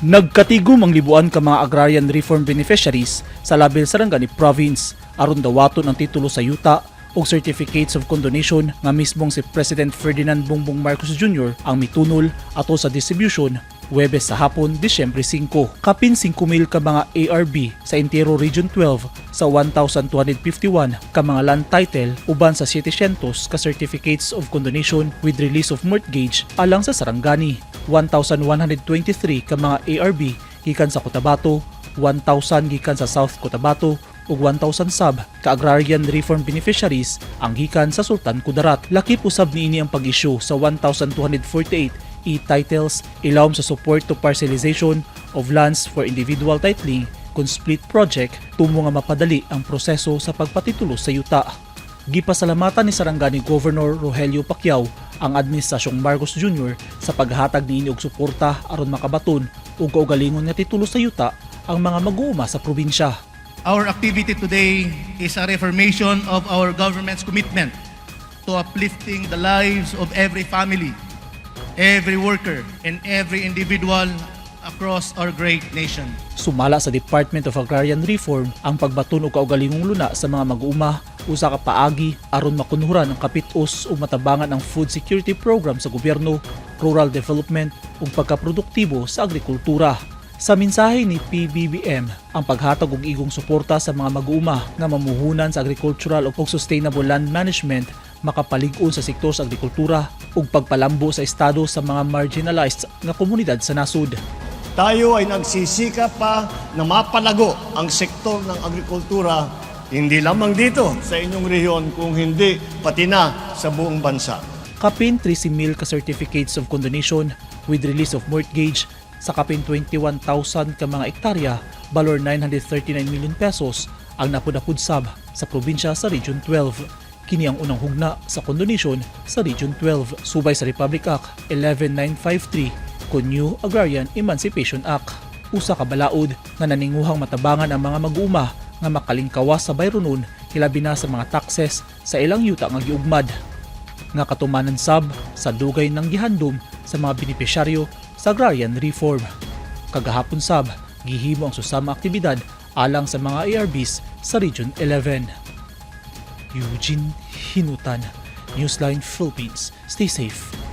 Nagkatigom ang libuan ka mga agrarian reform beneficiaries sa Label, Sarangani Province aron dawaton ang titulo sa yuta og certificates of condonation nga mismong si President Ferdinand Bongbong Marcos Jr. ang mitunol ato sa distribution Huwebes sa hapon, Disyembre 5. Kapin 5,000 ka mga ARB sa entero Region 12 sa 1,251 ka mga land title uban sa 700 ka certificates of condonation with release of mortgage alang sa Sarangani. 1,123 ka mga ARB gikan sa Cotabato, 1,000 gikan sa South Cotabato ug 1,000 sab ka agrarian reform beneficiaries ang gikan sa Sultan Kudarat. Lakip usab niini ang pag-issue sa 1,248 e-titles ilawom sa Support to Parcelization of Lands for Individual Titling kun split project tumo nga mapadali ang proseso sa pagpatitulo sa yuta. Gipasalamatan ni Sarangani Governor Rogelio Pacquiao ang Administrasyong Marcos Jr. sa paghatag niini og suporta aron makabaton og kaugalingon nga titulo sa yuta ang mga mag-uuma sa probinsya. Our activity today is a reaffirmation of our government's commitment to uplifting the lives of every family, every worker, and every individual across our great nation. Sumala sa Department of Agrarian Reform, ang pagbaton og kaugalingong luna sa mga mag-uuma usa ka paagi aron makunhuran ang kapitos ug matabangan ang food security program sa gobyerno, rural development ug pagkaproduktibo sa agrikultura. Sa mensahe ni PBBM, ang paghatag og igong suporta sa mga mag-uuma nga mamuhunan sa agricultural ug sustainable land management makapalig-on sa sektor sa agrikultura ug pagpalambo sa estado sa mga marginalized nga komunidad sa nasud. Tayo ay nagsisikap pa na mapalago ang sektor ng agrikultura, hindi lamang dito sa inyong rehiyon, kung hindi pati na sa buong bansa. Kapin 13,000 ka certificates of condonation with release of mortgage sa kapin 21,000 ka mga ektarya balor ₱939 million ang napud-apud sab sa probinsya sa Region 12. Kini ang unang hugna sa condonation sa Region 12 subay sa Republic Act 11953 kon New Agrarian Emancipation Act. Usa ka balaod nga naninguhang matabangan ang mga mag-uuma nga makalingkawas sa bayronon, hilabi na sa mga taxes sa ilang yuta nga giugmad nga katumanan sab sa dugay ng gihandom sa mga benepisyaryo sa agrarian reform. Kagahapon sab, gihimo ang susama aktibidad alang sa mga ARBs sa Region 11. Eugene Hinutan, Newsline Philippines. Stay safe.